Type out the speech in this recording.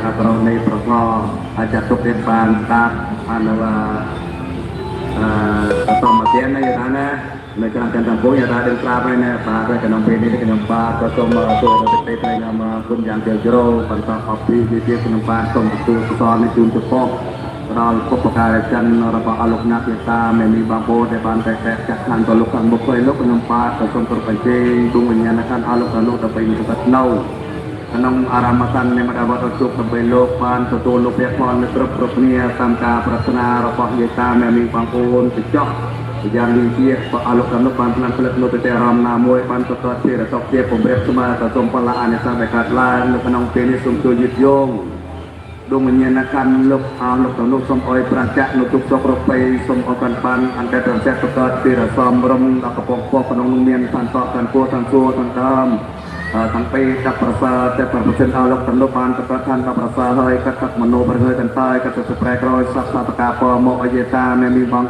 អប្រនៃប្រកអាចចាត់ទុកទៀតបានស្ដាប់បានអឺបន្តមកទៀតណាយថាណានៅក្នុងកាន់តំពងយថាដឹងស្រាប់ហើយណាបាទតែក្នុងពេលនេះខ្ញុំបាទក៏សូមទទួលនៅទេត្រៃណាមគុណយ៉ាងជ្រាលជ្រៅបន្តអបពីទៀតខ្ញុំបាទសូមទទួលកុសលនេះជូនចំពោះដល់ពុព្វការីជនរបស់អលោកណាមេតាមេមីបងប្អូនដែលបានតែចាក់ខាងទៅលោកខាងមុខហើយលោកខ្ញុំបាទក៏សូមប្របញ្ជេដួងវិញ្ញាណខណ្ឌអលោកលោកដើម្បីមានសុខនៅក្នុងអារាមសន្និមតវត្តជុកដើម្បីលោកបានទទួលលោកព្រះផលនៅគ្រប់គ្រប់គ្នាតាមការប្រាថ្នារបស់យាយតាមេមីបងប្អូនទៅចោះយ៉ាងនេះជាបើអលោកលោកបានផ្លាស់ផ្លិតនៅទៅអារម្មណ៍ណាមួយបានប្រកាសជារតកជាពំរៀបស្មើក៏សូមផលអានិសង្សដែលកើតឡើងនៅក្នុងពេលនេះសូមជួយយឹតយោង ដួងវិញ្ញាណកម្មលោកអស់លោកទាំងនោះសូមអោយប្រចាក់នៅទុកសុខរបីសូមអរកាន់បានអន្តរជាតិប្រកាសពីរសមរំដល់កំពងពោះក្នុងនោះមានឋានតកឋានពោះឋានសួគ៌ឋានដើមតាំងពីដល់ប្រសើរតែប្រសិនអស់លោកទាំងនោះបានប្រកាសឋានដល់ប្រសើរហើយកាត់កាត់មโนប្រងើយកន្តើយកាត់ទៅប្រែក្រោយសពសតកាពមកអយេតាមេមីបង